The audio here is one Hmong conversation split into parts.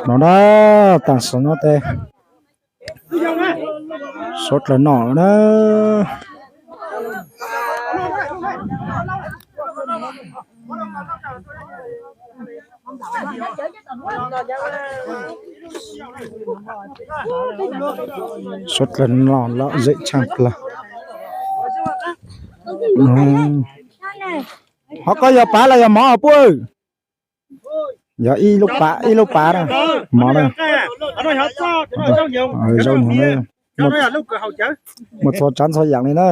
No na, tam sim no ces suav dlawg no na. Suav dlawg no lom zem tshaj plawg. Ho koj yog pav los yog mov puj? Yog ib lub pav, ib lub pav na, mov na. Zaub nyoog na, muaj txhua tsav txhua yam li na.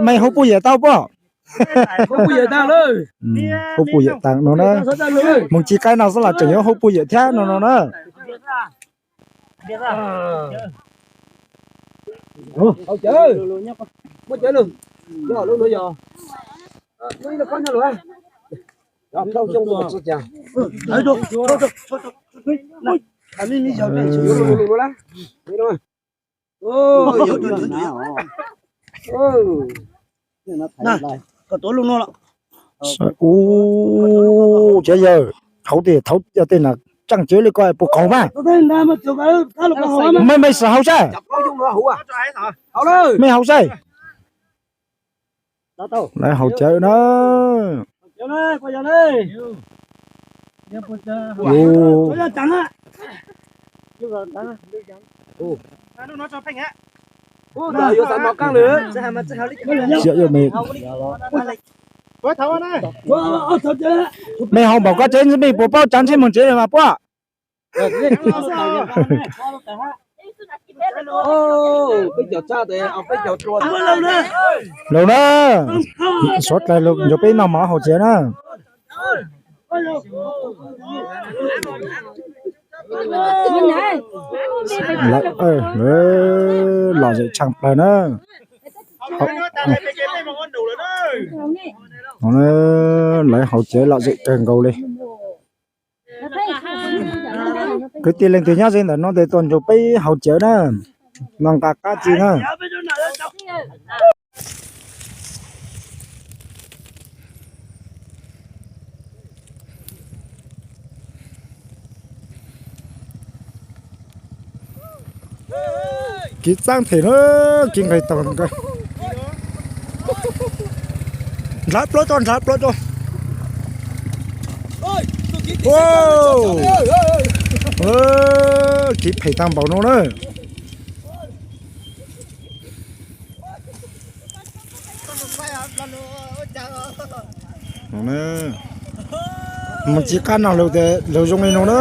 Mej hub puj yam tau puj? Hub puj yam tas no na. Moog ci qaib no xwb los tseem yuav hub puj yam thiab no no na. Ub, tsav yawg, hauv tej, hauv tej na tseem coob li ko puas qaug mas? Mej, mej xav haus saib? Mej haus saib? Lawv haus cawv na. Mej haus npaum koj tsev mej puas paub tsav ntshe moog tsev mas puab. Laug na, suav dlawg nrug peb noj mov haus cawv na. Lom zem tshaj plawg na. Lawv haus cawv lom zem kawg nkaus li. Kwv tij leej twg nyob ze ntawm no tes tuaj nrug peb haus cawv na, no nqa qab tsi na. Kiv txaab them na, kiv nqis taag nkaus. Nrhav plaub tso, nrhav plaub tso. Kiv phem taag npaum no na. Moog tsi qab noj lug tes lug zoo li no na.